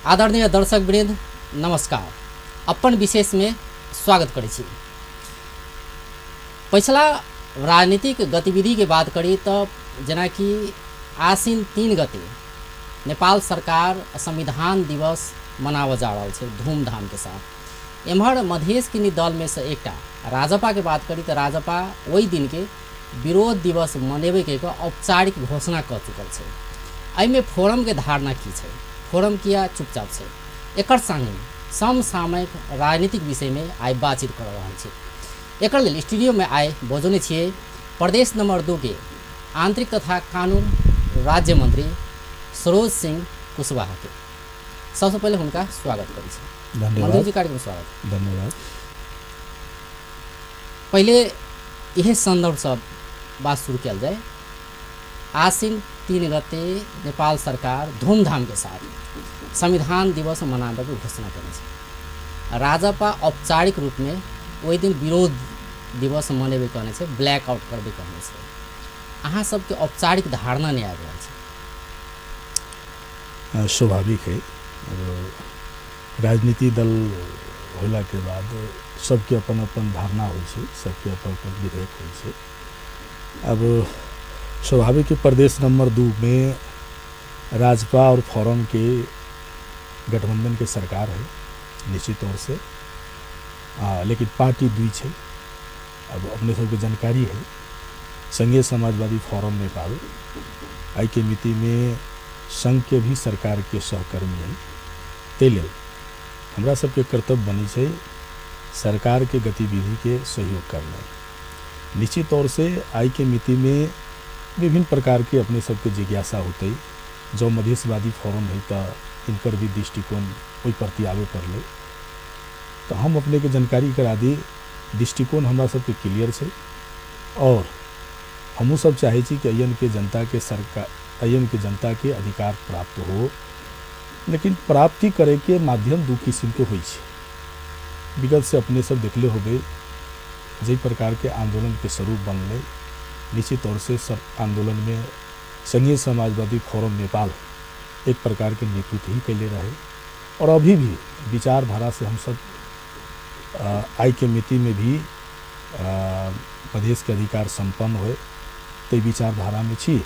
आदरणीय दर्शक वृंद नमस्कार। अपन विशेष में स्वागत करै छी। पछिला राजनीतिक गतिविधि के बात करी तो जेनाकि आश्विन 3 गते नेपाल सरकार संविधान दिवस मनावऽ जा रहल छै धूमधाम के साथ। एम्हर मधेश के दल में से एकटा राजपा के बात करी तो राजपा ओहि दिन के विरोध दिवस मनेबे के औपचारिक घोषणा कर चुकल छै। एहिमे फोरम के धारणा की छै, फोरम किया चुपचाप छै, एकर संगे समसामयिक राजनीतिक विषय में आइ बातचीत कर रहल छी। एकर लेल स्टूडियो में आइ बजौने छियै प्रदेश नंबर 2 के आंतरिक तथा कानून राज्य मंत्री सरोज सिंह कुशवाहा के। सबसे पहले हुनका स्वागत करै छी। मंत्री जी, कार्यक्रम स्वागत। धन्यवाद। पहले यह संदर्भ सब बात शुरू किया जाए। आश्विन 3 गते नेपाल सरकार धूमधाम के साथ संविधान दिवस मनाबे के घोषणा करै छै। राजपा औपचारिक रूप में ओहि दिन विरोध दिवस मनेबे कहने छै, ब्लैक आउट करबे कहने छै। अहाँ सबके औपचारिक धारणा नहीं आबि रहल छै। स्वाभाविक है, राजनीति दल होला के बाद सबके अपन अपन धारणा होइ छै, सबके अपन अपन विधेयक होइ छै। अब स्वाभाविक प्रदेश नंबर 2 में राजपा और फोरम के गठबंधन के सरकार है निश्चित तौर से, लेकिन पार्टी दुई है। अब अपने सबके जानकारी है, संघीय समाजवादी फोरम नेपाल आई के मिति में संघ के भी सरकार के सहकर्मी है। ताहि लेल हमरा सबके कर्तव्य बनी छै सरकार के गतिविधि के सहयोग करना। निश्चित तौर से आई के मिति में विभिन्न प्रकार के अपने सबके जिज्ञासा होते, जो मधेशवादी फोरम है तो इनकर भी दृष्टिकोण ओहि प्रति आबे पड़लै। तो हम अपने के जानकारी करा दी, दृष्टिकोण हमरा सबके क्लियर छै और हमहूँ सब चाहै छी कि अयन के जनता के सरकार, अयन के जनता के अधिकार प्राप्त हो। लेकिन प्राप्ति करे के माध्यम दू किस्म के होइ छै। विगत से अपने सब देखले होबे जाहि प्रकार के आंदोलन के स्वरूप बनलै, निश्चित तौर से सब आंदोलन में संघीय समाजवादी फोरम नेपाल एक प्रकार के नेतृत्व ही कैले रहे और अभी भी विचारधारा से हम सब आय के मिति में भी मधेश के अधिकार संपन्न होए ते विचारधारा में छी।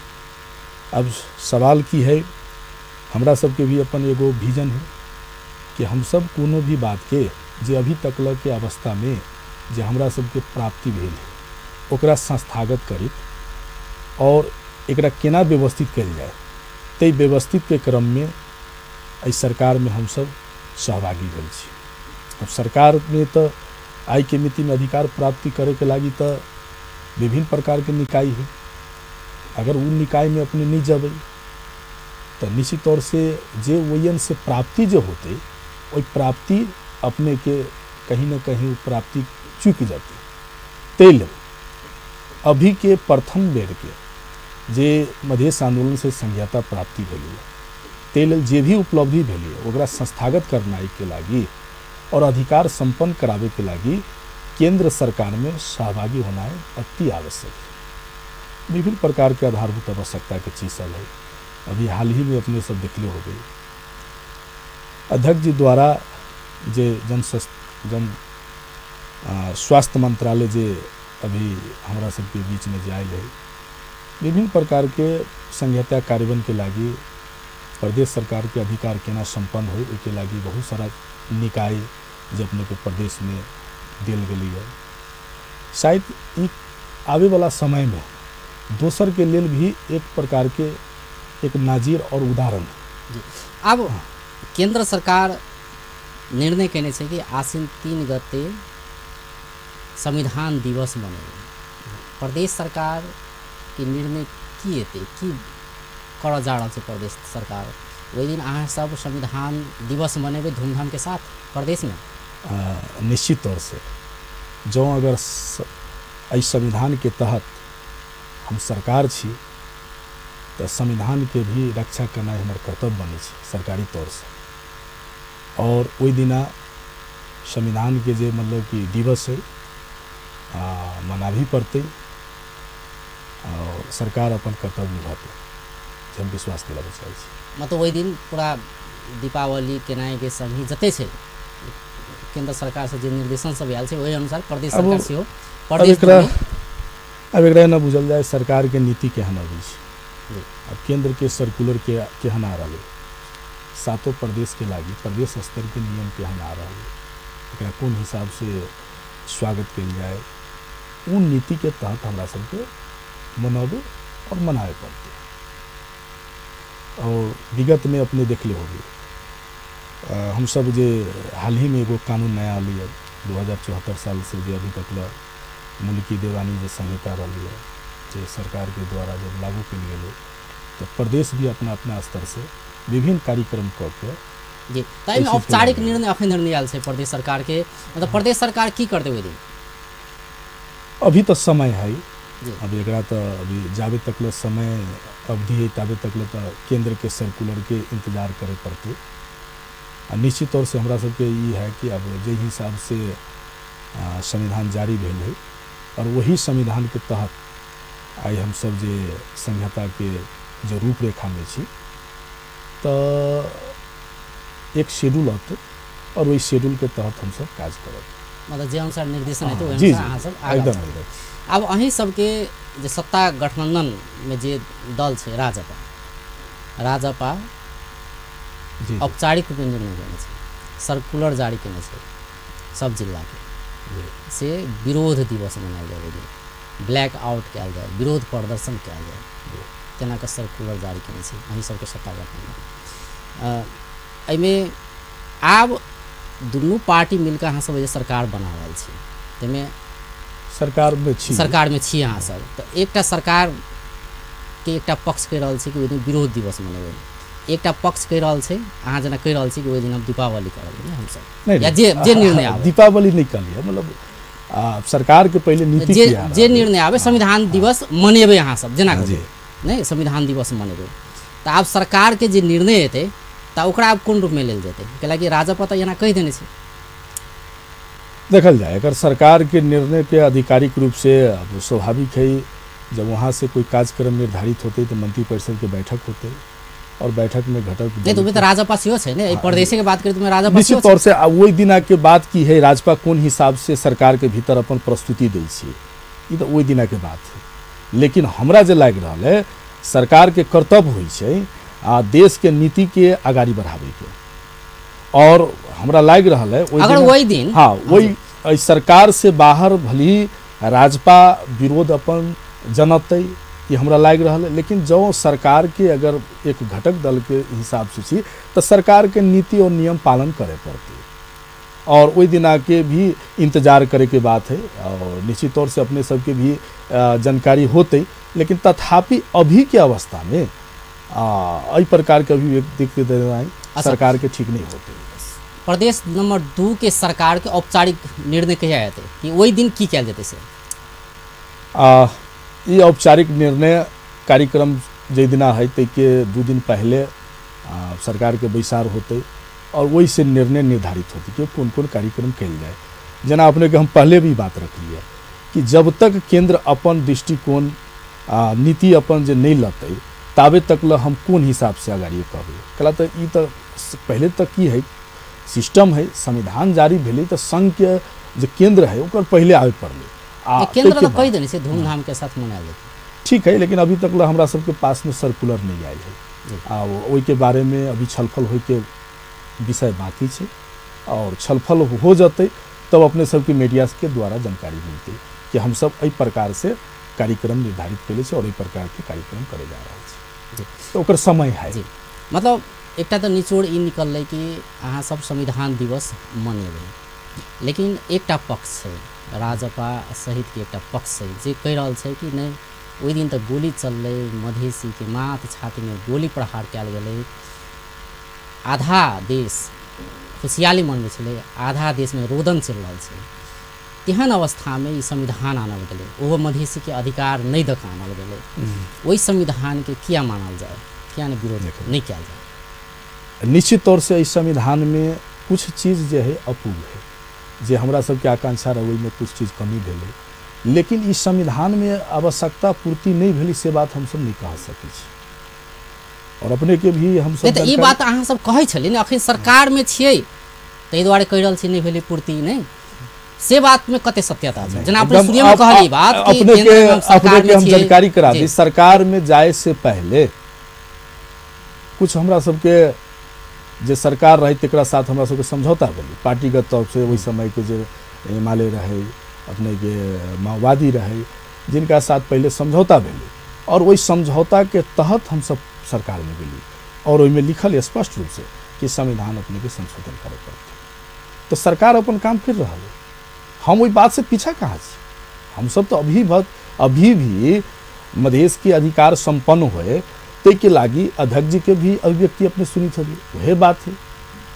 अब सवाल की है, हमरा सबके भी अपन एगो विजन है कि हम सब कोनो भी बात के जे अभी तक के अवस्था में जे हमरा सबके प्राप्ति भेल है ओकरा संस्थागत करी और एकरा केना व्यवस्थित कयल जाए, ताहि व्यवस्थित के क्रम में एहि सरकार में हम सब सहभागी भेल छी। अब सरकार में तो आइ के मिति में अधिकार प्राप्ति करे के लागी तो विभिन्न प्रकार के निकाय है। अगर उ निकाय में अपने नहीं जबै तो निश्चित तौर से जे वयन से प्राप्ति जो होते वही प्राप्ति अपने के कहीं ना कहीं प्राप्ति चूक जाती। तेल अभी के प्रथम बेर के जे मधेश आंदोलन से संहिता प्राप्ति भेलै, तेल जे भी उपलब्धि भेलै ओकरा संस्थागत करनाइ के लागी और अधिकार संपन्न करावे के लागी केंद्र सरकार में सहभागी होना अति आवश्यक है। विभिन्न प्रकार के आधारभूत आवश्यकता के चीज सब है। अभी हाल ही में अपने सब देखले हो गई अध्यक्ष जी द्वारा जे जन जन स्वास्थ्य मंत्रालय जे अभी हमरा सबके बीच में जे आयल है, विभिन्न प्रकार के संहिता कार्यान्वयन के लागी प्रदेश सरकार के अधिकार केना संपन्न हो ओहिके लागी बहुत सारा निकाय जे अपने के प्रदेश में देल गेली है। शायद ई आवे वाला समय में दोसर के लेल भी एक प्रकार के एक नाजीर और उदाहरण जी। अब केंद्र सरकार निर्णय केने छै कि आश्विन 3 गते संविधान दिवस मनेबै। प्रदेश सरकार के निर्णय की एतै, की करऽ जा रहल छै प्रदेश सरकार? ओहि दिन अहाँ सब संविधान दिवस मनेबै धूमधाम के साथ प्रदेश में? निश्चित तौर से जो अगर एहि संविधान के तहत हम सरकार छी तो संविधान के भी रक्षा करना हमर कर्तव्य बनै छै सरकारी तौर से। और ओहि दिना संविधान के जे मतलब कि दिवस है मनाबही पड़तै और सरकार अपन कर्तव्य निभाते, हम विश्वास दिलाबऽ चाहै छी। मतलब ओहि दिन पूरा दीपावली केनाइके संग जते छै केंद्र सरकार से जे निर्देशन सब आयल छै ओहि अनुसार प्रदेश सरकार सेहो प्रदेश अब एकरा न बुझल जाय सरकार के नीति केहन अबै छै। अब केंद्र के सर्कुलर के केहन आ रहलै, सातों प्रदेश के लागी प्रदेश स्तर के नियम केहन आ रहलै, एकरा कोन हिसाब से स्वागत कयल जाय, उन नीति के तहत हमरा सबके मनाबे और मनावे पड़तै। और विगत में अपने देखले होबे हम सब जे हाल ही में एगो कानून नया अलै 2074 साल से जे अभी तक ला मुल्की देवानी जे संहिता रही है जे सरकार के द्वारा जब लागू कयल गेलै तो प्रदेश भी अपना अपना स्तर से विभिन्न कार्यक्रम कऽ के जी। ताहिमे औपचारिक निर्णय अखन धरि नहि आयल छै प्रदेश सरकार के, मतलब प्रदेश सरकार की करतै ओहि दिन? अभी तो समय है, अब एकरा तो अभी जाबे तक ले समय अवधि है ताबे तक ले तो केंद्र के सर्कुलर के इंतजार करे पड़तै। आ निश्चित तौर से हमरा सबके ई है कि अब जे हिसाब से संविधान जारी भेल है और वही संविधान के तहत आइ हम सब जे संहिता के जो रूपरेखा में छी तो एक शेड्यूल औतै और वही शेड्यूल के तहत हम सब काज करब, मतलब जे अनुसार निर्देशन हेतै ओहि अनुसार अहाँ सब आगाँ एकदम। आब अहीं सबके जे सत्ता गठबंधन में जे दल छै राजपा, राजपा औपचारिक रूपमे निर्णय केने छै, सर्कुलर जारी केने छै सब जिलाके से विरोध दिवस मनायल जाय, ओहि दिन ब्लैक आउट कयल जाय, विरोध प्रदर्शन कयल जाय, तेना कऽ सर्कुलर जारी केने छै अहीं सबके सत्ता गठबंधन। एहिमे आब दुनू पार्टी मिलकर अहाँ सब जे सरकार बना रहल छी ताहिमे सरकार में छी अहाँ सब, तऽ एकटा सरकार के एकटा पक्ष कहि रहल छै कि ओहि दिन विरोध दिवस मनेबै, एकटा पक्ष कहि रहल छै अहाँ जेना कहि रहल छी कि ओहि दिन हम दीपावली करब ने हमसब, या जे जे निर्णय आबै। दीपावली नहि कहलियै, मतलब सरकार के पहिले नीति जे जे निर्णय आबै संविधान दिवस मनेबै अहाँ सब जेना नहि संविधान दिवस मनेबै, तऽ आब सरकार के जे निर्णय एतै तऽ ओकरा आब कोन रूपमे लेल जेतै? कैलाकि राजपा तऽ एना कहि देने छै। देखल जाए अगर सरकार के निर्णय के आधिकारिक रूप से अब स्वाभाविक है जब वहाँ से कोई कार्यक्रम निर्धारित होते तो मंत्रिपरिषद के बैठक होते और बैठक में घटक नहीं तो तो राजपा सेहो छै ने, प्रदेश के बात करी तो राजपा निश्चित तौर से वही दिना के बात की है राजपा कोन हिसाब से सरकार के भीतर अपन प्रस्तुति दै छै, ई तो वही दिना के बात है। लेकिन हमरा जे लागि रहल है सरकार के कर्तव्य होइ छै आ देश के नीति के अगाड़ी बढ़ावे के, और हमरा लागि रहल है अगर वही दिन हाँ वही सरकार से बाहर भली राजपा विरोध अपन जनतै ये हमरा लागि रहल है, लेकिन जो सरकार के अगर एक घटक दल के हिसाब से छी तो सरकार के नीति और नियम पालन करे पड़ते और वही दिन आके भी इंतजार करे के बात है और निश्चित तौर से अपने सबके भी जानकारी होते, लेकिन तथापि अभी के अवस्था में एहि प्रकार के अभिव्यक्ति देनाइ सरकार के ठीक नहीं होते। प्रदेश नंबर 2 के सरकार के औपचारिक निर्णय कहिया हेतै कि ओहि दिन की कयल जेतै से? ई औपचारिक निर्णय कार्यक्रम जे दिना है ताहिके 2 दिन पहले सरकार के बैसार होते और वही से निर्णय निर्धारित होते कि कौन कौन कार्यक्रम कयल जाए। जेना अपने के हम पहले भी बात रखलिए कि जब तक केंद्र अपन दृष्टिकोण नीति अपन जे नहीं लतै ताबे तक ल हम कोन हिसाब से अगाड़ी कहबै। कला तो ई तो पहले तक की है सिस्टम है संविधान जारी भेलै तो संघ के जे केंद्र है ओकर पहले आबे पड़लै। केंद्र तो कहि देने छै धूमधाम के साथ मनायल जेतै, ठीक है, लेकिन अभी तक ल हमरा सबके पास में सर्कुलर नहीं आयल है आ ओहि के बारे में अभी छलफल होय के विषय बाकी छै और छलफल हो जतै तब अपने सबके मीडिया के द्वारा जानकारी मिलतै कि हम सब एहि प्रकार से कार्यक्रम निर्धारित कैले छै और एहि प्रकार के कार्यक्रम करे जा रहल छै, तो ओकर समय है जी। मतलब एकटा तऽ निचोड़ ई निकललै कि अहाँ सब संविधान दिवस मनेबै, लेकिन एकटा पक्ष छै राजपा सहितके एकटा पक्ष छै जे कहि रहल छै कि नहि ओहि दिन तऽ गोली चललै, मधेसीके माथ छातीमे गोली प्रहार कयल गेलै, आधा देश खुशहाली मनबै छलै, आधा देशमे रोदन चलि रहल छै, तेहन अवस्थामे ई संविधान आनल गेलै, ओहो मधेसीके अधिकार नहि दऽ कऽ आनल गेलै, ओहि संविधानके किया मानल जाय, किया नहि विरोध नहि कयल जाय? निश्चित तौर से एहि संविधानमे कुछ चीज जे है अपूर्ण है, जे हमरा सबके आकांक्षा रहे ओहिमे कुछ चीज कमी भेलै, लेकिन इस संविधानमे आवश्यकता पूर्ति नहीं भेलै से बात हमसब नहीं कह सकै छी। और अपने के भी हम सब तऽ ई बात अहाँ सब कहै छलियै ने, अखन सरकारमे छियै ताहि दुआरे कहि रहल छी नहि भेलै पूर्ति, नहि से बात में कते सत्यता छै? जेना अपने शुरू में कहली बात कि अपने के हम जानकारी करा दी, सरकार में जाए से पहले कुछ हमरा सबके जे सरकार रहे तकरा साथ हमरा सबके समझौता भेलै पार्टीगत तौर से। ओहि समय के जे एमाले रहे, अपने के माओवादी रहे, जिनका साथ पहले समझौता भेलै और वही समझौता के तहत हम सब सरकार में गेली और ओहिमे लिखल स्पष्ट रूप से कि संविधान अपने के संशोधन करे पड़तै। तो सरकार अपन काम कर रहा है, हम वही बात से पीछा कहाँ छी? हम सब तो अभी भी मधेश के अधिकार संपन्न हुए ते के लागी अध्यक्ष जी के भी अभिव्यक्ति अपने सुनी थी, वह बात है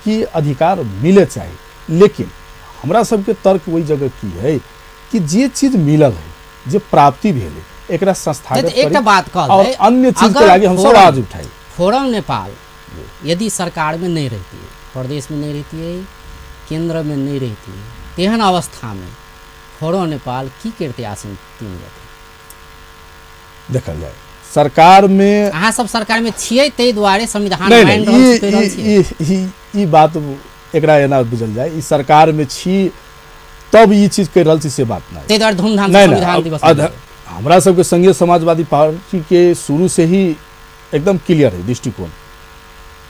कि अधिकार मिले चाहिए। लेकिन हमरा सबके तर्क वही जगह की है कि जे चीज मिलल है, जे प्राप्ति भेल, एकरा संस्थागत एकटा बात कहल और अन्य चीज के लागी हम सब आवाज उठाई। फोरम नेपाल यदि सरकार में नहीं रहती है, प्रदेश में नहीं रहती है, केंद्र में नहीं रहती है, तेहन अवस्था में फोरम नेपाल की करते आसिन 3 गते? देखल जाए सरकार में अहाँ सब सरकार में छियै ताहि दुआरे संविधान मानि रहल छी। ई बात एकरा एना बुझल जाए, ई सरकार में छी तब ई चीज कहि रहल छी से बात नहीं, ताहि दुआरे धूमधाम से संविधान दिवस। हमरा सबके संघीय समाजवादी पार्टी के शुरू से ही एकदम क्लियर है दृष्टिकोण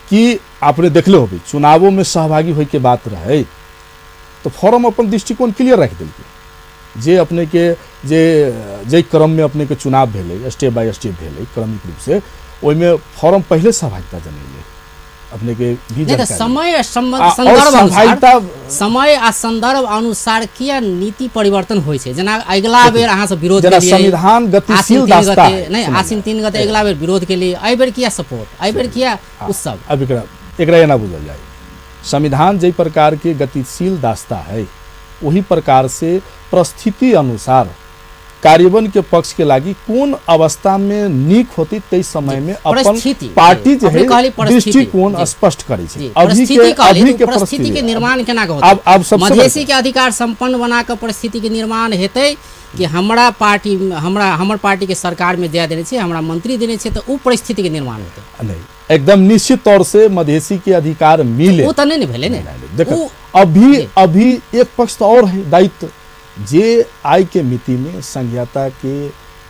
कि आपने देखले होबे चुनावों में सहभागी होय के बात रहे तो फोरम अपन दृष्टिकोण क्लियर राखि देलकै। जे अपने के जे जे क्रम में अपने के चुनाव भेलै, स्टेप बाय स्टेप भेलै क्रमिक रूप से, ओहिमे फोरम पहले सहभागिता जनैले अपने के भी। समय संदर्भ अनुसार, समय आ संदर्भ अनुसार किया नीति परिवर्तन होइ छै? जेना अगिला बेर अहाँ सब विरोध केलियै, संविधान गतिशील दास्ता नहीं, आसिन 3 गते अगिला बेर विरोध केलियै, एहि बेर किया सपोर्ट, एहि बेर किया उत्सव? अब एकरा एना बुझल जाए, संविधान जै प्रकार के गतिशील दास्ता है वही प्रकार से परिस्थिति अनुसार कार्यवन के पक्ष के लागी कौन अवस्था में नीक होती तै समय में अपन पार्टी जे है दृष्टिकोण स्पष्ट करै छै। अभी के परिस्थिति के निर्माण केना के होतै? अब सबसे मधेसी के अधिकार संपन्न बना के परिस्थिति के निर्माण हेतै कि हमरा पार्टी हमर पार्टी के सरकार में दे देने छै, हमरा मंत्री देने छै, तो उ परिस्थिति के निर्माण हेतै? नहीं, एकदम निश्चित तौर से मधेसी के अधिकार मिले उ त नहीं भेलै ने। देखो अभी अभी एक पक्ष तो और है दायित्व, जे आय के मिति में संघीयता के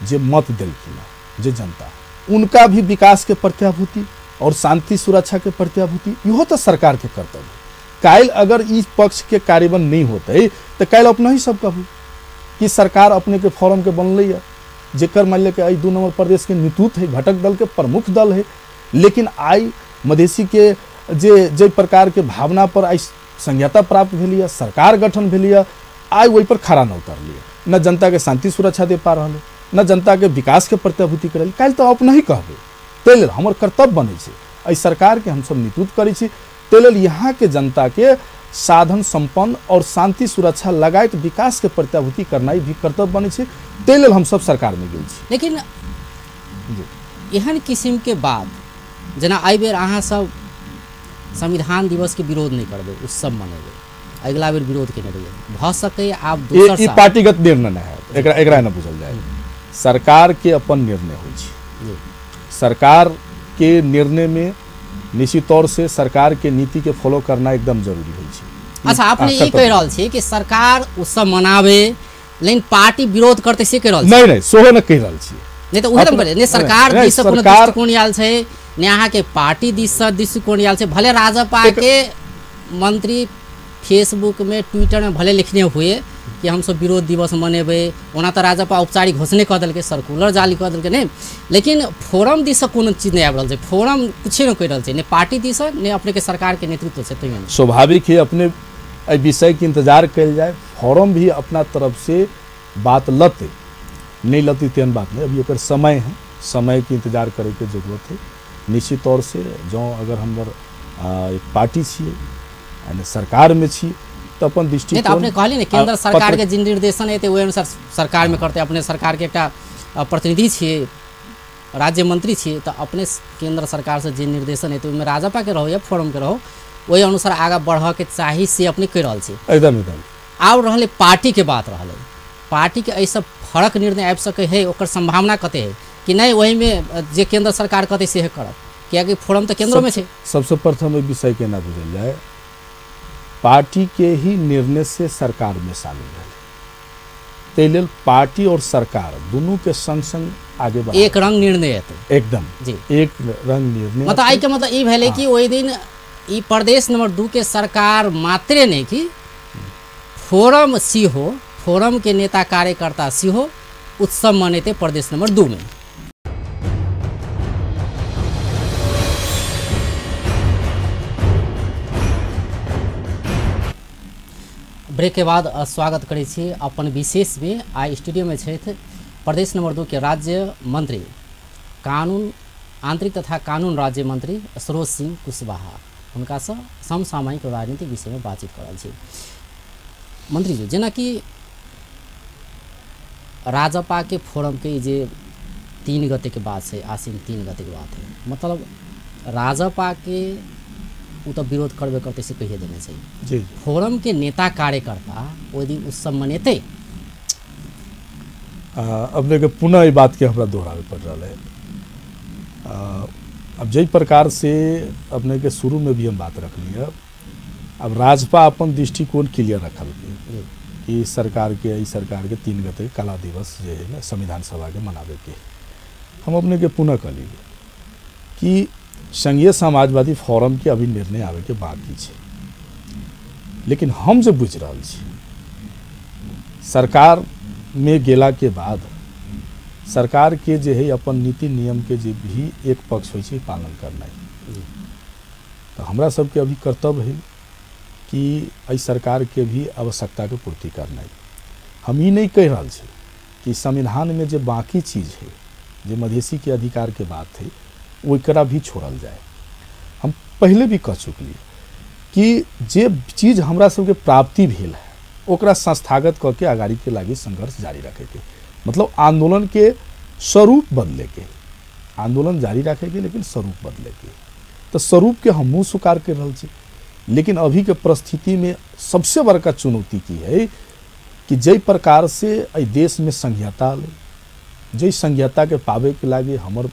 जे मत दिलखिन जे जनता, उनका भी विकास के प्रत्याभूति और शांति सुरक्षा के प्रत्याभूति इहो तो सरकार के कर्तव्य है। काल्हि अगर इस पक्ष के कार्यान्वयन नहीं होते तो काल्हि अपना ही सब कहू कि सरकार अपने के फोरम के बनल है, जेकर मान लिया कि 2 नंबर प्रदेश के नेतृत्व है, घटक दल के प्रमुख दल है, लेकिन आइ मधेसी के जे जे प्रकार के भावना पर आइ संघीयता प्राप्त भेल, सरकार गठन भेल, आइ वही पर खरा न उतरलिए, न जनता के शांति सुरक्षा दे पा रहा है, न जनता के विकास के प्रत्याभूति करल, काल्हि तो अपना ही कहबे। ताहि लेल हमर कर्तव्य बनै छै एहि सरकार के हमसब नेतृत्व करै छी, ताहि लेल यहाँ के जनता के साधन संपन्न और शांति सुरक्षा लगायत विकास के प्रत्याभूति करनाइ भी कर्तव्य बनै छै, ताहि लेल हमसब सरकार में गेल छी। लेकिन एहन किस्म के बात जेना एहि बेर अहाँ सब संविधान दिवस के विरोध नहीं करबै, उत्सव मनेबै, अगिला बेर विरोध केने रहियै, भऽ सकै आब दोसर ई पार्टीगत निर्णय नहि है, एकरा एकरा न बुझल जाए, सरकार के अपन निर्णय होइ छै। सरकार के निर्णय में निश्चित तौर से सरकार के नीति के फॉलो करना एकदम जरूरी होइ छै। अच्छा, अपने ई कहि रहल छी कि सरकार उत्सव मनावे लेकिन पार्टी विरोध करते से कहि रहल छी? नहीं नहीं, सोहे न कहि रहल छी। नहीं तो उहे त कहले ने सरकार दिस से कोनो दृष्टिकोण आयल छै ने अहाँ के पार्टी दिस से दृष्टिकोण आयल छै। भले राजपा के मंत्री फेसबुक में ट्विटर में भले लिखने हुए कि हम सब विरोध दिवस मनेबै, ओना तो राजपा औपचारिक घोषणा कऽ देलकै, सर्कुलर जारी कऽ देलकै नहीं, लेकिन फोरम दिस से कोनो चीज नहीं आबि रहल छै, फोरम कुछे नहीं कहि रहल छै, ने पार्टी दिस से ने अपने के सरकार के नेतृत्व से। तैयो स्वाभाविक है अपने एहि विषय के इंतजार कयल जाए, फोरम भी अपना तरफ से बात लते नहीं लती तेहन बात नहीं, अभी एकर समय है, समय के इंतजार करे के जरूरत है। निश्चित तौर से जँ अगर हमर एक पार्टी छियै सरकार में छी तो अपन दृष्टिकोण अपने कहली ने केंद्र सरकार के जिन निर्देशन हेतै ओहि अनुसार सरकार में करते, अपने सरकार के एकटा प्रतिनिधि छियै, राज्य मंत्री छियै, तो अपने केंद्र सरकार से जे निर्देशन हेतै ओहिमे राजपा के रहो या फोरम के रहो ओहि अनुसार आगाँ बढ़ऽ के चाही, से अपने कहि रहल छी। एकदम एकदम। आब रहलै पार्टी के बात, रहलै पार्टी के एहिसँ फरक निर्णय आबि सकै है, ओकर संभावना कते है कि नहीं ओहिमे जे केंद्र सरकार कहतै सेहे करत? कियाकि फोरम तऽ केंद्रमे छै। सबसे प्रथम एहि विषय के ना बुझल जाय, पार्टी के ही निर्णय से सरकार में शामिल भेलै, ताहि लेल पार्टी और सरकार दुनू के संग संग आगे बढ़ एक रंग निर्णय हेतै एकदम जी, एक रंग निर्णय। मतलब एहि के मतलब ई भेलै कि ओहि दिन ई प्रदेश नंबर 2 के सरकार मात्रे नहि कि फोरम सेहो, फोरम के नेता कार्यकर्ता सेहो उत्सव मनेतै प्रदेश नंबर 2 में। ब्रेक के बाद स्वागत करै छी अपन विशेष में। आइ स्टूडियो में छथि प्रदेश नंबर 2 के राज्य मंत्री, कानून आंतरिक तथा कानून राज्य मंत्री सरोज सिंह कुशवाहा। हुनका से समसामयिक राजनीतिक विषय में बातचीत कर रहल छी। मंत्री जी, जेनाकि राजपा के फोरम के जे 3 गते के बात है, आसिन 3 गते के बात है, मतलब राजपा के उ तो विरोध करबे करते से कहिए देने चाहिए जी। फोरम के नेता कार्यकर्ता ओहि दिन उत्सव मनेतै। अपने के पुनः ई बात के हमरा दोहरावे पड़ रहा है। अब जै प्रकार से अपने के शुरू में भी हम बात रख लिया, अब राजपा अपन दृष्टिकोण क्लियर रखल कि सरकार के ई सरकार के 3 गते काला दिवस जे है ना संविधान सभा के मनावे के। हम अपने के पुनः कहलिए कि संघीय समाजवादी फोरम के अभी निर्णय आवे के बाकी है, लेकिन हम जो बुझ रहा छी सरकार में गेला के बाद सरकार के जे है अपन नीति नियम के जे भी एक पक्ष होइ छै पालन करना, तो हमरा सबके अभी कर्तव्य है कि एहि सरकार के भी आवश्यकता के पूर्ति करना। हम ई नहीं कह रहा छी कि संविधान में जे बाकी चीज है, जे मधेसी के अधिकार के बात है, ओकरा भी छोड़ल जाए। हम पहले भी कह चुकलिए कि जे चीज हमरा सबके प्राप्ति भेल है ओकरा संस्थागत कऽ के अगाड़ी के लागी संघर्ष जारी रखे के, मतलब आंदोलन के स्वरूप बदले के, आंदोलन जारी रखे के लेकिन स्वरूप बदले के। तो स्वरूप के हमहूँ स्वीकार कर रहल छी, लेकिन अभी के परिस्थिति में सबसे बड़का चुनौती की है कि जै प्रकार से एहि देश में संघीयता अलै, जै संघीयता के पावे के लागी हमर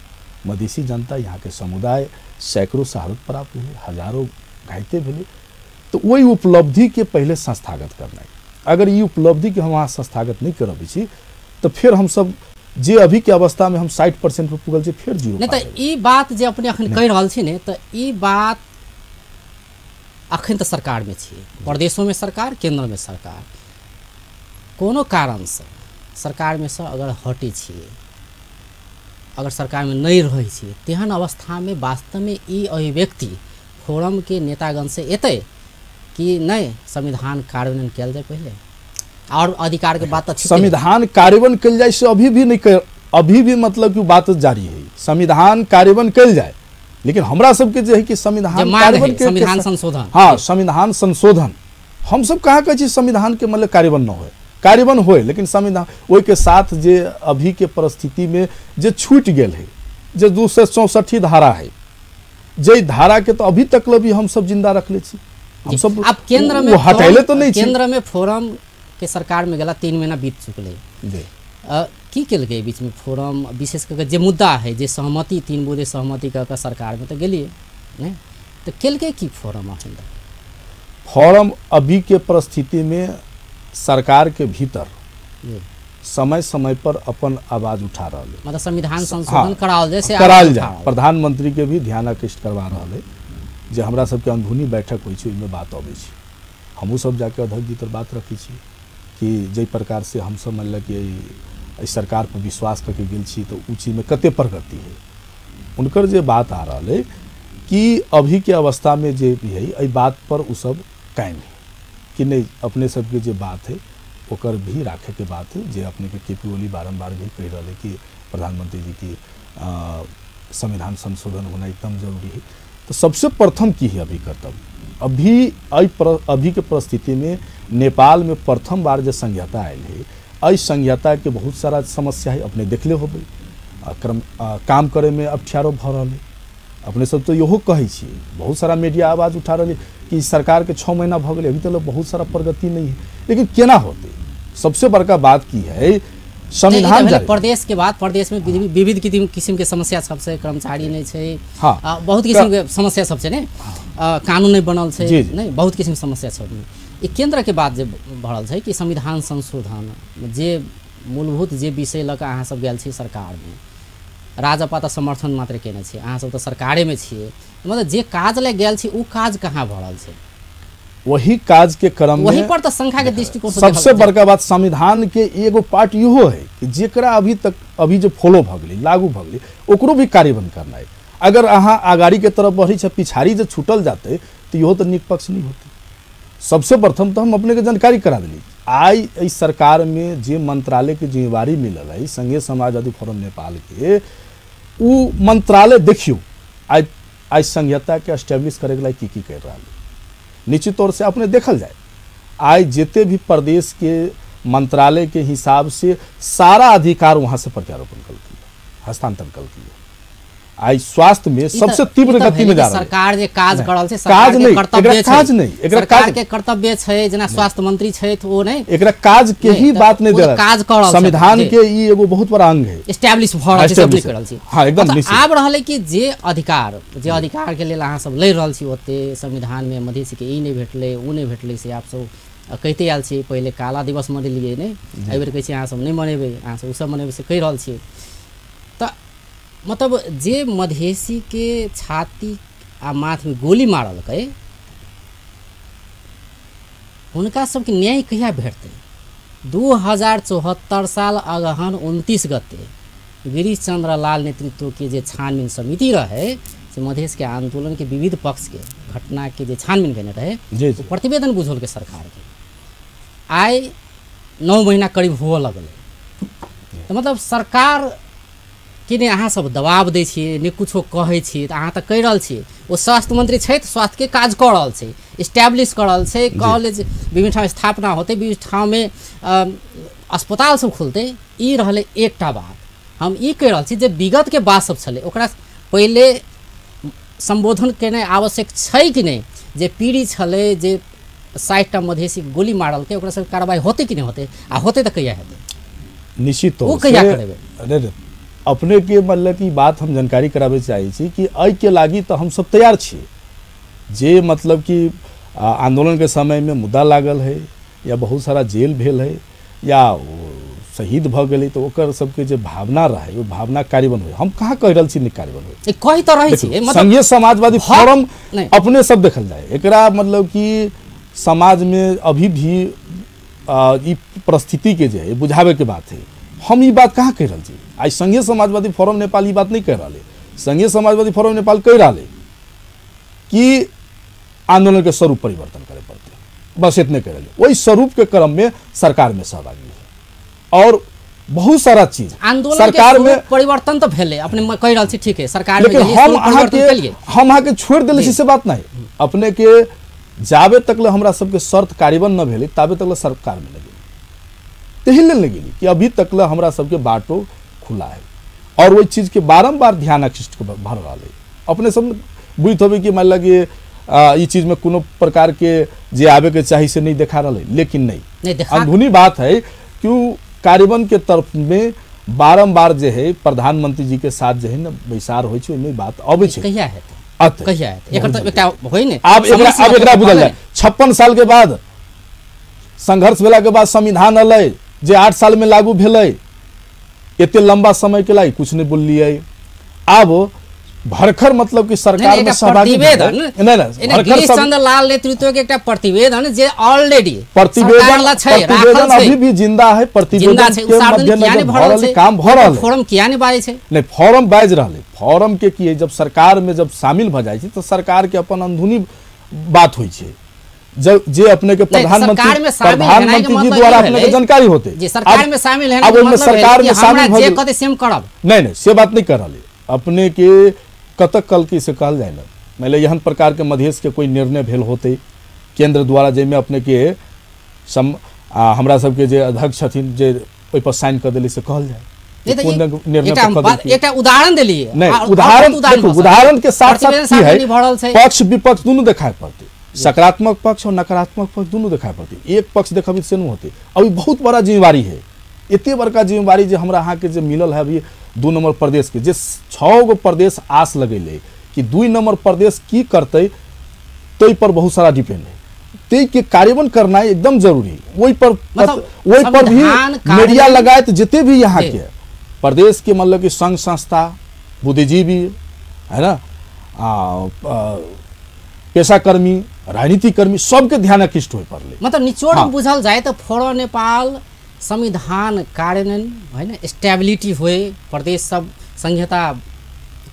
मधेसी जनता, यहाँ के समुदाय सैकड़ों शहादत प्राप्त भेलै, हजारों घायते भेलै, तो वही उपलब्धि के पहले संस्थागत करना है। अगर ये उपलब्धि के हम वहाँ संस्थागत नहीं करबै छी तो फिर हम सब जे अभी के अवस्था में हम 60% पर पुगल छी, फिर जीरो। नहीं तो ई बात जे अपने अखन कहि रहल छी ने, तो ई बात अखन तो सरकार में छी, प्रदेशों में सरकार, केंद्र में सरकार, कोनो कारण से सरकार में से अगर हटे छियै, अगर सरकार में नहीं रहै छियै, तेहन अवस्था में वास्तव में ई अभिव्यक्ति फोरम के नेतागण से एतै कि नहीं संविधान कार्यान्वयन कयल जाए पहले और अधिकार के बात अच्छी संविधान कार्यान्वयन कयल जाए से अभी भी नहीं कर, अभी भी मतलब कि बात जारी है संविधान कार्यान्वयन कयल जाए, लेकिन हमरा सबके जे है कि संविधान कार्यान्वयन के संविधान संशोधन, हाँ संविधान संशोधन हम सब कहाँ कहै छी संविधान के मतलब कार्यान्वयन न होए, कार्यान्वयन होए लेकिन संविधान ओहि के साथ जे अभी के परिस्थिति में जे छूटि गेल है, जे 264 धारा है, जे धारा के तो अभी तक भी हम सब जिंदा रखले छी, हम सब अब केंद्र में हटैले तो नहीं। केंद्र में फोरम के सरकार में गेला 3 महीना बीत चुकले, की केलकै बीच में फोरम विशेष करके जे मुद्दा है जे सहमति 3 बुँदे सहमति कऽ के सरकार में तो गेलिए नहीं, तो केलकै की फोरम अखन तक? फोरम अभी के परिस्थिति में सरकार के भीतर समय समय पर अपन आवाज उठा रहा है, मतलब संविधान संशोधन कराओल जाए, कराओल जाए, प्रधानमंत्री के भी ध्यान आकृष्ट करवा रहा है। जे हमरा सबके अंदरूनी बैठक होइ छै ओहिमे बात अबै छै, हमहूँ सब जाके अध्यक्ष जी तर बात रखै छी कि जाहि प्रकार से हमसब मानि कि एहि सरकार पर विश्वास करके गेल छी तो उ चीजमे कते प्रगति है। उनकर जे बात आ रहा है कि अभी के अवस्था में जे भी है एहि बात पर उ सब कायम है कि नहीं, अपने सबके जे बात है ओकर भी राखे के बात है। जे अपने के के पी ओली बारम्बार भी कहि रहा है कि प्रधानमंत्री जी की संविधान संशोधन होना एकदम जरूरी है। तो सबसे प्रथम की है अभी कर्तव्य, अभी अभी के परिस्थिति में नेपाल में प्रथम बार जो संहिता आयल है, एहि संहिता के बहुत सारा समस्या है, अपने देखले होबै, क्रम काम करे में अप्ठ्यारो भऽ रहल है। अपने सब तो इहो कहै छियै, बहुत सारा मीडिया आवाज उठा रहल है कि सरकार के 6 महीना भऽ गेलै, अभी तक बहुत सारा प्रगति नहीं है, लेकिन केना होतै? सबसे बड़का बात की है संविधान प्रदेश के बाद प्रदेश में विविध किसिम के समस्या सब छै, कर्मचारी नहीं छै, हाँ, बहुत किसिम के समस्या सब छै ने, कानून नहीं बनल छै, नहीं बहुत किसिम के समस्या सब। ई केंद्र के बाद जे भरल छै कि संविधान संशोधन जे मूलभूत जे विषय लऽ कऽ अहाँ सब गेल छी सरकार में, राजपा तऽ समर्थन मात्र केने छै, अहाँ सब तऽ सरकारे में छियै, मतलब जे काज लए गेल छी ओ काज कहाँ भरल छै? वही काज के क्रम में वही पर तो संख्या के दृष्टिकोण से सबसे बड़का बात संविधान के एगो पार्ट इहो है कि जेकरा अभी तक अभी जो फॉलो भ गेलै, लागू भ गेलै, ओकरो भी कार्यान्वयन करना है। अगर अहाँ आगाड़ी के तरफ बढ़ी छै पिछाड़ी जो छूटल जाते तो इहो तो नीक पक्ष नहीं होते। सबसे प्रथम तो हम अपने के जानकारी करा दिली, आई इस सरकार में जे मंत्रालय के जिम्मेवारी मिलल है संघीय समाजवादी फोरम नेपाल के, उ मंत्रालय देखियो आई आई संघीयता के एस्टेब्लिश करे के लिए की कर रहा है। निश्चित तौर से अपने देखल जाए आई जितने भी प्रदेश के मंत्रालय के हिसाब से सारा अधिकार वहां से प्रत्यारोपण कर दिया, हस्तांतरण कर दिया। आई स्वास्थ्य में सबसे तीव्र गति में जा रहा है सरकार जे काज करल छै, सरकार के कर्तव्य छै, काज नहीं, एकरा सरकार के कर्तव्य छै, जेना स्वास्थ्य मंत्री छै तो ओ नहीं, एकरा काज के ही बात नहीं दे, काज करल संविधान के ई एगो बहुत बड़ा अंग है, एस्टैब्लिश भ रहल छै, सब करल छै। हां एकदम निश्चित। आब रहलै कि जे अधिकार, जे अधिकार के लेल अहाँ सब लड़ रहल छी ओते संविधान में मधेसी के ई नहीं भेटलै ओ नहीं भेटलै से आप सब कहिते आयल छी। पहिले काला दिवस मनेलियै ने, एहि बेर कहै छी अहाँ सब नहीं मनेबै, अहाँ सब ओ सब मनेबै से कहि रहल छी। तऽ मतलब जे मधेसी के छाती आ माथ में गोली मारलकै हुनका सबके न्याय कहिया भेटतै? 2074 साल अगहन 29 गते गिरीश चंद्र लाल नेतृत्व के जे छानबीन समिति रहे से मधेश के आंदोलन के विविध पक्ष के घटना के जे छानबीन केने रहे प्रतिवेदन बुझौल के सरकार के आइ 9 महीना करीब हुअ लगलै। तऽ मतलब सरकार कि नहि अहाँ सब दबाव दै छियै, नहि कुछो कहै छियै, तऽ अहाँ तऽ कहि रहल छियै ओ स्वास्थ्य मंत्री छथि, स्वास्थ्य के काज कऽ रहल छै, इस्टेब्लिश कऽ रहल छै, कॉलेज विभिन्न ठाम स्थापना होतै, विभिन्न ठाममे अस्पताल सब खुलतै। ई रहलै एकटा बात। हम ई कहि रहल छी जे विगतके बात सब छलै ओकरा पहिले सम्बोधन केनाइ आवश्यक छै कि नहि? जे पीड़ित छलै, जे 60टा मधेसी गोली मारलकै, ओकरा सब कार्रवाई होतै कि नहि होतै, आ होतै तऽ कहिया हेतै? निश्चित तौर से कहिया करेबै? अपने के मतलब कि बात हम जानकारी कराबे चाहै छी कि एहि के लागी तो हम सब तैयार छी। जे मतलब कि आंदोलन के समय में मुद्दा लागल है या बहुत सारा जेल भेल है या शहीद भ गेलै तो ओकर सबके जे भावना रहे वो भावना कार्यान्वयन होय। हम कहाँ कहि रहल छी नहि कार्यान्वयन होय, कहि तऽ रहै छी। मतलब संघीय समाजवादी फोरम अपने सब देखल जाए एकरा मतलब कि समाज में अभी भी ई परिस्थिति के जे है बुझावे के बात है। हम ई बात कहाँ कहि रहल छी? आई संघीय समाजवादी फोरम नेपाल ई बात नहीं कह रहा है। संघीय समाजवादी फोरम नेपाल कह रहा है कि आंदोलन के स्वरूप परिवर्तन करे पड़ते, बस इतने कह रहे। वही स्वरूप के क्रम में सरकार में सहभागी है और बहुत सारा चीज आंदोलन सरकार में परिवर्तन तो भेलै, अपने कहि रहल छी ठीक है सरकार में, लेकिन हम अहाँ के छोड़ देले छी से बात नहीं। अपने के जाबे तक ले हमरा सबके शर्त कार्यान्वयन न भेलै ताबे तक ले सरकार में नहीं गेली, तही लेल नहीं गेली कि अभी तक ले हमरा सबके बाटो खुला है और वही चीज के बारम्बार ध्यान आकृष्ट भर रहा है। अपने सब बुझित होबै कि मान ला कि ई चीज में कोनो प्रकार के जे आबे के चाही से नहीं देखा रहा है, लेकिन नहीं अंदरूनी बात है कि कार्यान्वयन के तरफ में बारम्बार जे है प्रधानमंत्री जी के साथ जे है न बैसार होइ छै, ओहिमे बात अबै छै। कहिया हेतै? कहिया हेतै? एकर तऽ एकटा होइ ने। आब एकरा बुझल जाय 56 साल के बाद संघर्ष भेला के बाद संविधान अलै जे 8 साल में लागू भेलै, एते लंबा समय के लागि कुछ नहीं बोललियै। आब भरखर मतलब कि सरकार में सहभागी नहीं, गिरीश चंद्र लाल नेतृत्व के एकटा प्रतिवेदन जे ऑलरेडी प्रतिवेदन अभी भी जिंदा है, प्रतिवेदन के मध्यनजर भरल काम भ रहल है। फोरम किया नहीं बाजै छै? नहीं फोरम बाजि रहल है। फोरम के की है जब सरकार में जब शामिल भ जाइ छै तो सरकार के अपन अंदरूनी बात होइ छै। जब जे अपने के प्रधानमंत्री जी द्वारा अपने के जानकारी होते जी सरकार में शामिल है, अब ओहिमे सरकार में शामिल जे कहते सेम करब नहीं, नहीं से बात नहीं कर रहल। अपने के कतक कल की से कहल जाए ना, मतलब एहन प्रकार के मधेश के कोई निर्णय भेल होते केंद्र द्वारा जाहिमे अपने के हमरा सबके जे अध्यक्ष छथिन जे ओहि पर साइन कर देली से कहल जाए। एकटा उदाहरण देलियै। नहीं उदाहरण उदाहरण के साथ साथ की है पक्ष विपक्ष दुनू देखाय पड़ते, सकारात्मक पक्ष और नकारात्मक पक्ष दोनों दिखाई पड़ती। एक पक्ष देखबी से नहीं होते। अभी बहुत बड़ा जिम्मेवारी है एते बड़का जिम्मेवारी जे हमरा अहाँके जे मिलल है अभी 2 नंबर प्रदेश के, जे 6 गो प्रदेश आस लगेले कि 2 नंबर प्रदेश की करतै तै पर बहुत सारा डिपेंड है, तै के कार्यान्वयन करना एकदम जरूरी। वही पर मतलब वही पर भी मीडिया लगाए तो जितने भी यहाँ के प्रदेश के मतलब कि संघ संस्था, बुद्धिजीवी है ना, पेशाकर्मी, राजनीतिकर्मी, सबके ध्यान आकृष्ट हो पड़ले। मतलब निचोड़ में बुझल जाए तो फोरम नेपाल संविधान कार्यान्वयन है ना, स्टेबिलिटी होए, प्रदेश सब संहिता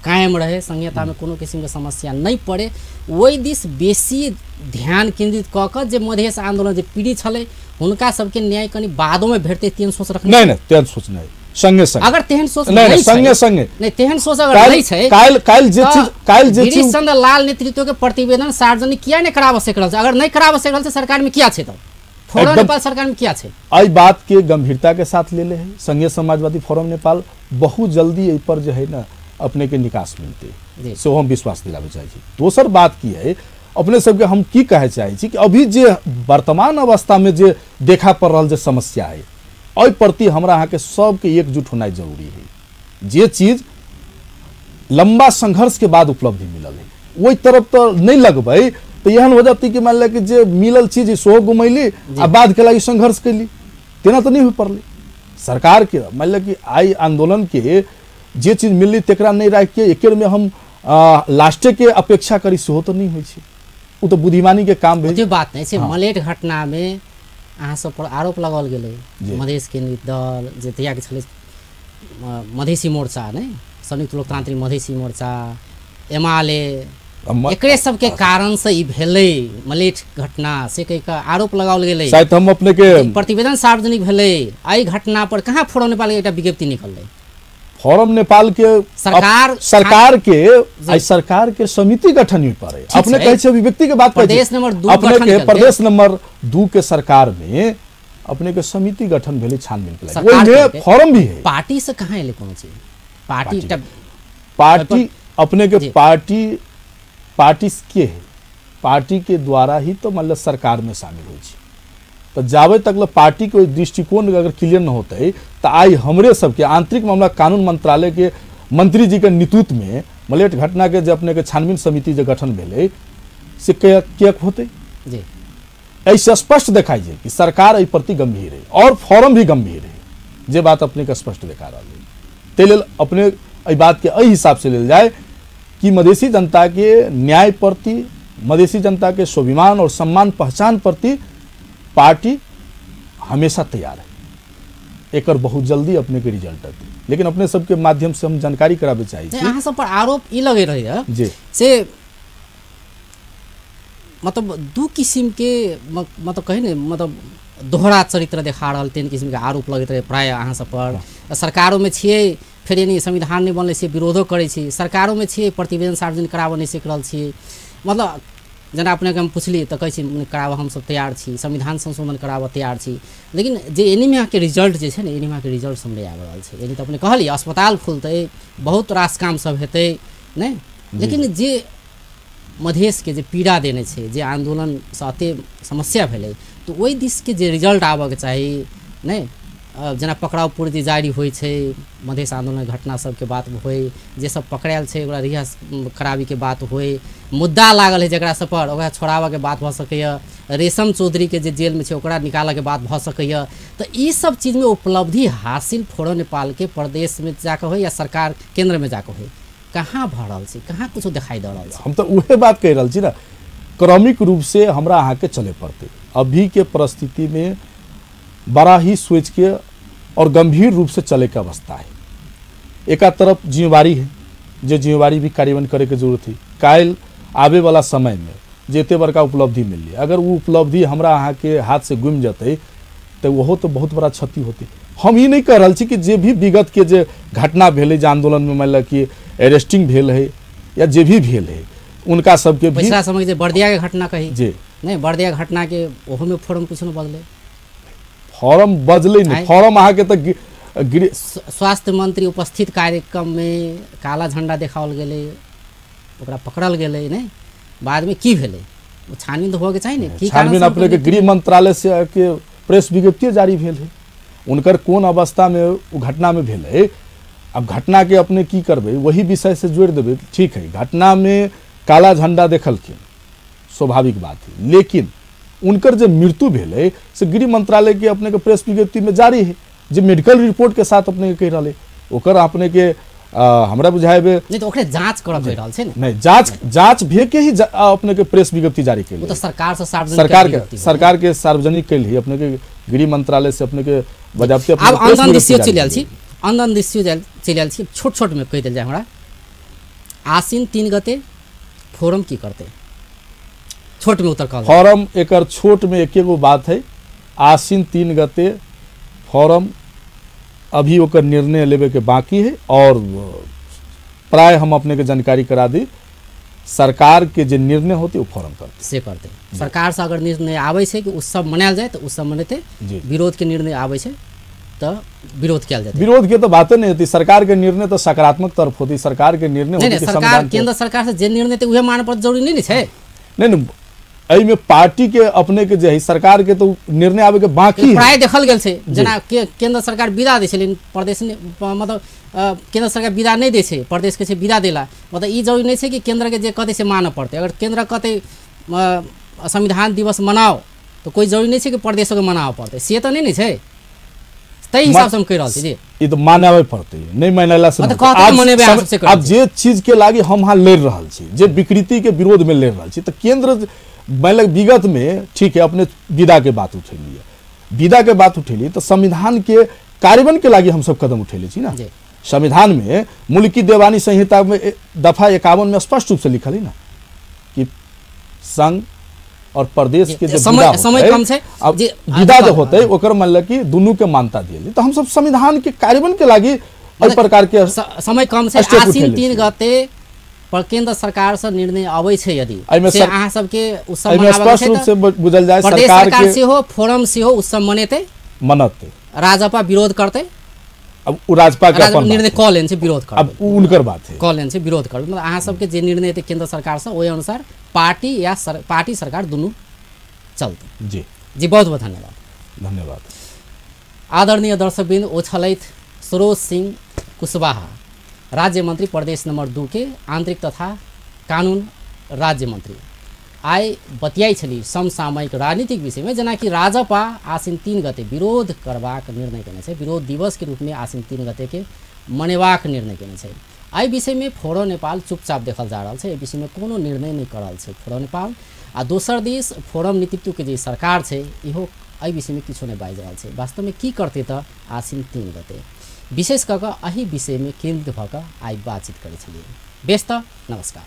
कायम रहे, संहिता में कोनो किसिम के समस्या नहीं पड़े, ओहि दिस बेसी ध्यान केंद्रित कऽ कऽ जे मधेश आंदोलन जे पीड़ित छलै हुनका सबके न्याय कनि बादो में भेटतै तेहन सोच रखने नहीं नहीं तेहन सोच नहीं, संगे संगे अगर तेहन सोच नहीं, संगे संगे नहीं तेहन सोच अगर नहीं छै, काल्हि काल्हि जे चीज काल्हि जे गिरीश चंद्र लाल नेतृत्व के प्रतिवेदन सार्वजनिक किया नहीं कराबऽ सकि रहल छै? अगर नहीं कराबऽ सकि रहल छै सरकार में किया छै तब फोरम नेपाल सरकार में किया छै? एहि बात के गंभीरता के साथ लेले है संघीय समाजवादी फोरम नेपाल, बहुत जल्दी एहि पर जे है ना अपने के निकास मिलते, से हम विश्वास दिलाबे चाहै छी। दोसर बात की है, अपने सबके हम की कहे चाहै छी कि अभी जे वर्तमान अवस्था में जे देखा पड़ रहल जे समस्या है एहि प्रति हमरा अहाँके सबके एकजुट होनाइ जरूरी है। जे चीज लंबा संघर्ष के बाद उपलब्धि मिलल है ओहि तरफ तो नहीं लगबै तो एहन हो जाती कि मान लिया कि जे मिलल चीज सेहो गुमैली आ बाद के लागि संघर्ष कैली, तेना तो नहीं हो पड़लै। सरकार के मान लिया कि आइ आंदोलन के जे चीज मिलली तेकरा नहीं राखि के एकेर में हम लास्टे के अपेक्षा करी सेहो तो नहीं होइ छै, ओ तो बुद्धिमानी के काम भेल। त्यो बात नहीं छै। मलेट घटना में अहाँ सब पर आरोप लगाओल गेलै मधेश केंद्रित दल जे तहिया के छलै मधेसी मोर्चा नहीं, संयुक्त लोकतांत्रिक मधेसी मोर्चा, एमाले, एकरे सबके कारण से ई भेलै मलेट घटना से कहि के आरोप लगाओल गेलै। शायद हम अपने के प्रतिवेदन सार्वजनिक भेलै, एहि घटना पर कहाँ फोरम नेपाल के एकटा विज्ञप्ति निकललै? फोरम नेपाल के सरकार सरकार के आई सरकार के समिति गठन ही पड़े। अपने कहै छै अभिव्यक्ति के बात कहै छै, प्रदेश नंबर 2 अपने के प्रदेश नंबर 2 के सरकार में अपने के समिति गठन भेलै छानबीन के लागि, ओहि में फोरम भी है। पार्टी से कहाँ एलै कोनो चीज? पार्टी पार्टी अपने के पार्टी पार्टी के है, पार्टी के द्वारा ही तो मतलब सरकार में शामिल होइ छै। तो जाबे तक पार्टी के दृष्टिकोण अगर क्लियर न होते तो आई हमरे सबके आंतरिक मामला कानून मंत्रालय के मंत्री जी के नेतृत्व में मलेट घटना के जे अपने के छानबीन समिति जे गठन भेलै से किया होते जी। ऐसे स्पष्ट देखाई जे कि सरकार एहि प्रति गंभीर है और फोरम भी गंभीर है, जे बात अपने के स्पष्ट देखा रहा है। ताहि लेल अपने एहि बात के एहि हिसाब से लेल जाए कि मधेसी जनता के न्याय प्रति, मधेसी जनता के स्वाभिमान और सम्मान पहचान प्रति पार्टी हमेशा तैयार है। एकर बहुत जल्दी अपने के रिजल्ट आते, लेकिन अपने सबके माध्यम से हम जानकारी कराबे चाही छी। अहाँ सब पर आरोप ई लगे रहे जी से मतलब दू किसिम के मतलब कही ने मतलब दोहरा चरित्र देखा रहल, तीन किसिम के आरोप लगैत रहे प्राय अहाँ सब पर। सरकारों में छियै फेर यानी संविधान नहीं बनलै से विरोधो करै छी, सरकारों में छियै प्रतिवेदन सार्वजनिक कराबऽ नहीं सकि रहल छियै। मतलब जेना अपनेके हम पुछली तऽ कहै छी कराबऽ हमसब तैयार छी, संविधान संशोधन कराबऽ तैयार छी, लेकिन जे एनीमियाके रिजल्ट जे छै ने एनीमियाके रिजल्ट सब नहि आबि रहल छै। यानी तऽ अपने कहलियै अस्पताल खुलतै, बहुत रास काम सब हेतै नहि, लेकिन जे मधेशके जे पीड़ा देने छै, जे आन्दोलनसँ एते समस्या भेलै, तऽ ओहि दिसके जे रिजल्ट आबऽके चाही नहि, जेना पकड़ाव पूर्ति जारी होइ छै, मधेश आन्दोलन घटना सबके बात होइ, जे सब पकड़ायल छै ओकरा रिहा कराबीके बात होइ, मुद्दा लागल है जकरा सब पर ओकरा छोड़ाबऽके बात भऽ सकैए, रेशम चौधरीके जे जेलमे छै ओकरा निकालऽके बात भऽ सकैए। तऽ ई सब चीजमे उपलब्धि हासिल फोरम नेपालके प्रदेशमे जाकऽ होइ या सरकार केन्द्रमे जाकऽ होइ, कहाँ भऽ रहल छै, कहाँ कुछो देखाइ दऽ रहल छै? हम तऽ उहे बात कहि रहल छी ने, क्रमिक रूप से हमरा अहाँके चले पड़तै। अभी के परिस्थिति में बड़ा ही सोच के और गंभीर रूप से चले के अवस्था है। एका तरफ जिम्मेवारी है, जे जिम्मेवारी भी कार्यान्वयन करे के जरूरत है। काल्हि आबे वाला समय में जे एते बड़का उपलब्धि मिलली, अगर वो उपलब्धि हमरा अहाँ के हाथ से गुम जतै तो ओहो तो बहुत बड़ा क्षति होतै। हम ई नहीं कह रहल छी कि जे भी विगत के जे घटना भेलै, जे आंदोलन में मान लिअ कि अरेस्टिंग भेल है या जे भी भेल है उनका सबके भी पिछला समय जे बर्दिया के घटना कही जी नहीं, बर्दिया घटना के ओहो में फोरम कुछ न बदले, फॉर्म बजलै नहीं, फॉर्म अहाँके तऽ स्वास्थ्य मंत्री उपस्थित कार्यक्रम में काला झंडा देखाओल गेलै, ओकरा पकड़ल गेलै नहीं, बाद में की भेलै ओ छानबीन तऽ होबऽके चाही ने। की छानबीन अपने के गृह मंत्रालय से के प्रेस विज्ञप्ति जारी भेल है, उनकर कोन अवस्था में उ घटना में भेलै। अब घटना के अपने की करबै, वही विषय से जोड़ि देबै, ठीक है घटना में काला झंडा देखलखिन, स्वाभाविक बात है, लेकिन उनकर जे मृत्यु भेलै से गृह मंत्रालय के अपने के प्रेस विज्ञप्ति में जारी है, जे मेडिकल रिपोर्ट के साथ अपने के कहि रहलै, ओकर अपने के हमरा बुझाएबे नहीं तो ओकरे जांच करब कहि रहल छै ने। नहीं, जांच जांच भे के ही अपने के प्रेस विज्ञप्ति जारी केली, ओ तो सरकार से सार्वजनिक सरकार के सार्वजनिक केली, अपने के गृह मंत्रालय से अपने के बजाबते। आब आंदोलन दिसियो चलि आयल छी, आंदोलन दिसियो चलि आयल छी, छोट छोट में कहि देल जाय हमरा। आसिन 3 गते फोरम की करते, छोट में उत्तर कहल। फोरम एकर छोट में एक एगो बात है, आसिन 3 गते फोरम अभी ओकर निर्णय लेवे के बाकी है, और प्राय हम अपने के जानकारी करा दी सरकार के जे निर्णय होते वो फोरम करते से करते। सरकार से अगर निर्णय आबै छै कि उत्सव मनायल जाए तो उत्सव मनेते, विरोध के निर्णय आबै छै तो विरोध कयल जाए। विरोध के तो बाते नहीं होती, सरकार के निर्णय तो सकारात्मक तरफ होती, सरकार के निर्णय होती, सरकार केंद्र सरकार से जे निर्णय उहे माने पर जरूरी नहीं छै। नहीं नहीं, एहिमे पार्टी के अपने के जे है सरकार के तो निर्णय आवे के बाकी है। प्राय देखल गेल छै जेना केंद्र सरकार विदा दै छै लेकिन प्रदेश मतलब केंद्र सरकार विदा नहीं दै छै, प्रदेश के छै विदा देला, मतलब ई जरूरी नहीं छै कि केंद्र के जे कहतै से मानऽ पड़तै। अगर केंद्र कहतै संविधान दिवस मनाओ तो कोई जरूरी नहीं छै कि प्रदेशो के मनाबऽ पड़तै, से तऽ नहीं ने छै। ताहि हिसाब से हम कहि रहल छी जी, ई तो मानाबे पड़तै, नहीं मानला से अब जे चीज के लागी हम वहाँ लड़ि रहल छी, जे विकृति के विरोध में लड़ि रहल छी, तो केंद्र मतलब विगत में ठीक है अपने विदा के बात उठेलिए, विदा के बात उठेलिए तो संविधान के कार्यान्वयन के लागी हम सब कदम उठेले छी ना। संविधान में मुल्की देवानी संहिता में दफा 51 में स्पष्ट रूप से लिखल है ना कि संघ और प्रदेश के जो समय कम छै, अब विदा जो होते ओकर मतलब कि दोनों के मान्यता दिए, तो हम सब संविधान के कार्यान्वयन के लागी एहि प्रकार के समय कम छै। आसिन 3 गते पर केंद्र सरकार से निर्णय आबै छै यदि से अहाँ सबके उत्सव मनाबय स्पष्ट रूप से बुझल जाय, प्रदेश सरकार सेहो फोरम सेहो उत्सव मनेतै मनतै, राजपा विरोध करतै। अब उ राजपा के अपन निर्णय कऽ लेने छै विरोध करतै, अब उ उनकर बात है, कऽ लेने छै विरोध करतै, मतलब अहाँ सबके जे निर्णय हेतै केंद्र सरकार से ओहि अनुसार पार्टी या पार्टी सरकार दुनू चलतै। जी जी, बहुत बहुत धन्यवाद। धन्यवाद। आदरणीय दर्शकवृन्द, ओ छलथि सरोज सिंह कुशवाहा, राज्य मंत्री प्रदेश नंबर 2 के आंतरिक तथा कानून राज्य मंत्री। आइ बतियाइ छली समसामयिक राजनीतिक विषयमे, जेनाकि राजपा आसिन 3 गते विरोध करबाक निर्णय केने छै, विरोध दिवस के रूपमे आसिन 3 गते के मनेबाक निर्णय केने छै। एहि विषयमे फोरम नेपाल चुपचाप देखल जा रहल छै, एहि विषयमे कोनो निर्णय नहि करल छै फोरम नेपाल। आ दोसर दिस फोरम नेतृत्वके जे सरकार छै इहो एहि विषयमे किछो नहि बाजि रहल छै। वास्तवमे की करतै तऽ आसिन 3 गते विशेष कऽ कऽ एहि विषयमे केन्द्रित भऽ कऽ आइ बातचीत करै छलियै। बेस तऽ नमस्कार।